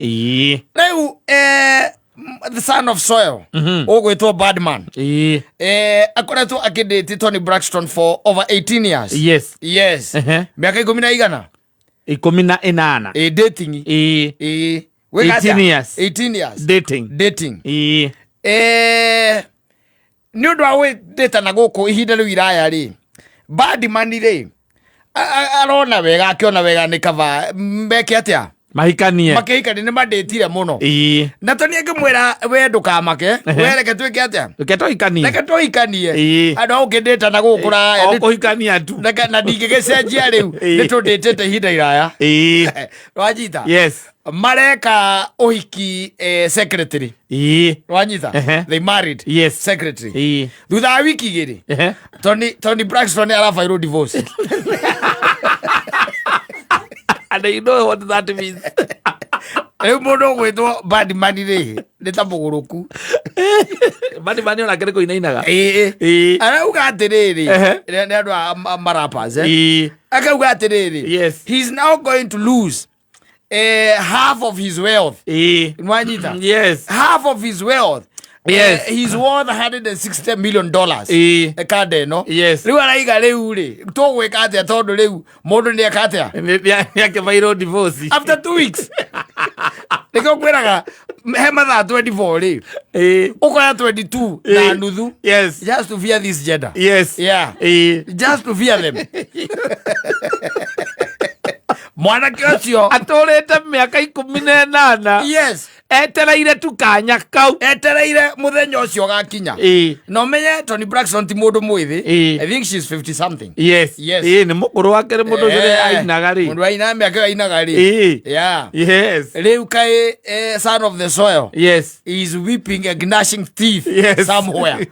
Ĩĩ. Rĩu the son of soil ũgwĩtwo Badman akoretwo akĩndĩti Tony Braxton for over 18 years. Yes. Mĩaka ikũmi na igana. 18. Ĩ dating. Ĩ gwĩka atĩa? 18 years. 18 years Dating. Dating. Nĩ ũndũ wa gwĩtĩtana gũkũ ihinda rĩu iraya rĩ, Badman rĩ, arona wega, akĩona wega nĩ kaba meke atĩa? Mahikanie. Makĩhikania nĩ mandĩtire mũno. Na Tony akĩmwĩra, we ndũkamake, we reke twĩke atĩa? Reke tũhikanie. Reke tũhikanie. Andũ a gũkĩndĩtana gũkũ raya. O kũhikania tu. Na ndingĩgĩcenjia rĩu. Nĩ tũndĩtĩte ihinda iraya. Wanyita? Yes. Mareka ũhiki secretary. Wanyita? Ehe. They married secretary. Thutha wa wiki 2, Tony Braxton arabairwo divorce. And you know what that means. Rĩu mũndũ ũgwĩtwo Badman rĩ, nĩ ta mũgũrũku. Badman onake nĩ kũinainaga. Ĩĩ. Arauga atĩrĩrĩ, nĩ andũ a marappers, eh? Akauga atĩrĩrĩ, he's now going to lose half of his wealth. Nwanyita? Yes. Half of his wealth. He's worth $160 million. Kanda ĩno. Rĩu araiga rĩu rĩ, tũgwĩka atĩa tondũ rĩu mũndũ nĩ eka atĩa? Nĩ akĩbairwo divorce. After 2 weeks. Nĩkĩo ngwĩraga he mathaa 24 rĩ, ũkoya 22 na nuthu. Just to fear this gender. Yeah. Just to fear them. Mwanake ũcio Atũrĩte mĩaka 18 etereire tu kanya kau. Etereire mũthenya ũcio ũgakinya. Na ũmenye Tony Braxton ti mũndũ mwĩthĩ. I think she's 50 something. Yes. Ĩĩ, nĩ mũkũrũ wake, nĩ mũndũ ũcio ainaga rĩ. Mũndũ ainaga mĩaka ĩyo ainaga rĩ. Rĩu kaĩ son of the soil is weeping and gnashing teeth somewhere.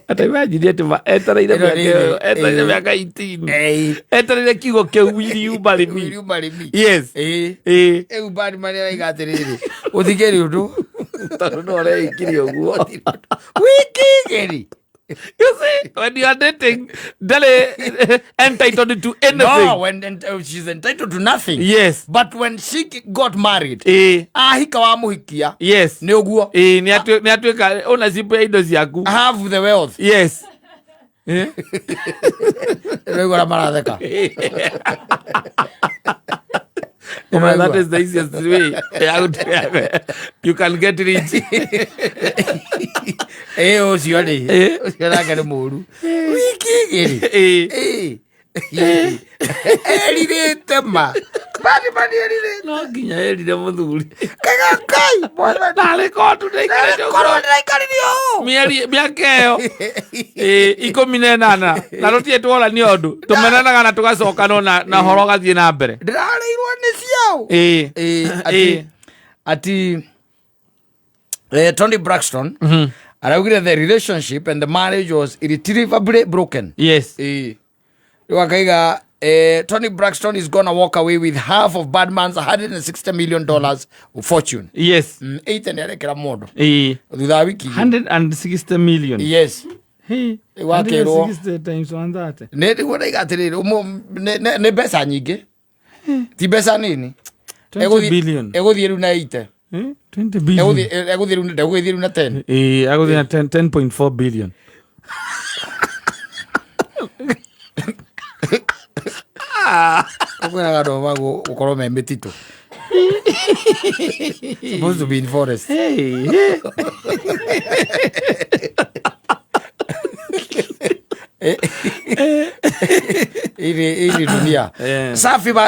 Ata imagine atĩ etereire Ĩno mĩaka nĩ ĩyo, etereire mĩaka 18. Etereire kiugo kĩu, will you marry me? Will you marry me? Yes. Rĩu Badman araiga atĩrĩrĩ, ũthikĩri ũndũ. Tondũ no ũreikire ũguo. Wiki 2. You see, when you are dating, ndarĩ entitled to anything. No, when and, she's entitled to nothing. But when she got married, ahika wamuhikia, nĩ ũguo. Ĩĩ, nĩ atuĩka ownership ya indo ciaku. Have the wealth. Rĩu arĩa maratheka. Well, that is the easiest way out. You can get rich. Ĩ ũcio rĩ, ũcio nake nĩ mũru. Wiki 2. Ĩ. Erirĩte ma. Bani bani erirĩte. No nginya erire mũthuri. Kaiga kai. Mwathani. Narĩ korwo tu ndaikarĩte ũguo. Korwo ndĩraikarire ũũ. Mĩeri mĩaka ĩyo 18 na tũtirĩ tworania ũndũ, tũmenanaga na tũgacokana na horo ũgathiĩ na mbere. Ndĩrarĩirwo nĩ ciaũ. Ĩĩ. Ati Tony Braxton araugire the relationship and the marriage was irretrievably broken. Rĩu akaiga Tony Braxton is gonna walk away with half of Badman's $160 million fortune. 80 nĩ arekera mũndũ thutha wa wiki 2. 160 million. Yes. Hey, Wakĩrwo. 160 times 130. Nĩ nĩguo ndaiga atĩrĩrĩ, nĩ mbeca nyingĩ, ti mbeca nini. 20 billion. Egũthiĩ rĩu na 80. 20 billion. Egũthiĩ rĩu, ndegũgĩthiĩ rĩu na 10. Ĩĩ, agũthiĩ na 10 10.4 billion. Ũkwĩraga andũ gũkorwo me mĩtitũ, supposed to be in forest. Hey. Ili dunia. Safi basi.